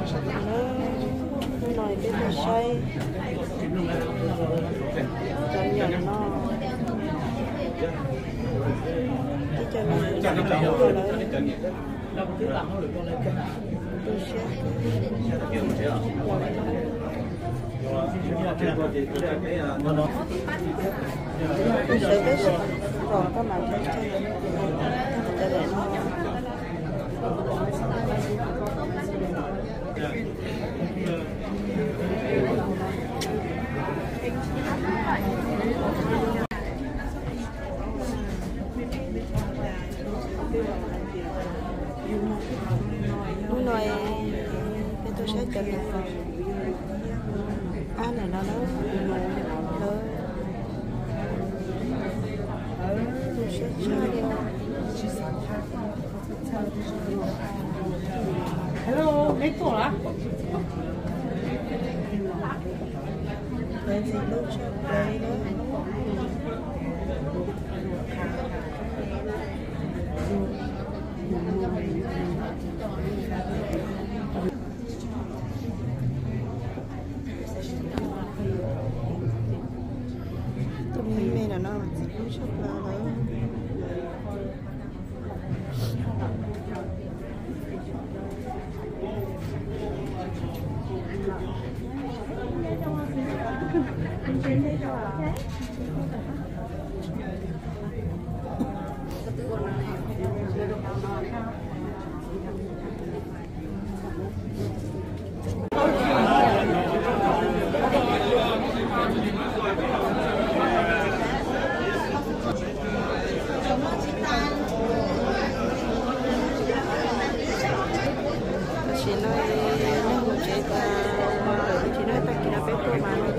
Hnub no peb tuaj saib cov nyom no, ib co me nyuam lawv tu siab. Sawv peb sawv los koj mam cov no. Hnub no peb tuaj saib cov niam ab ntawm no na, lawv tu siab tshaj li. Hello, neb tuaj lawm? Lawv ntxim hlub tshaj plaws li na. Tus me me no no ntxim hlub tshaj plaws lawm. Tam sim no neeg mus tsev tas lawm, tam sim no tag kis no peb tuaj mas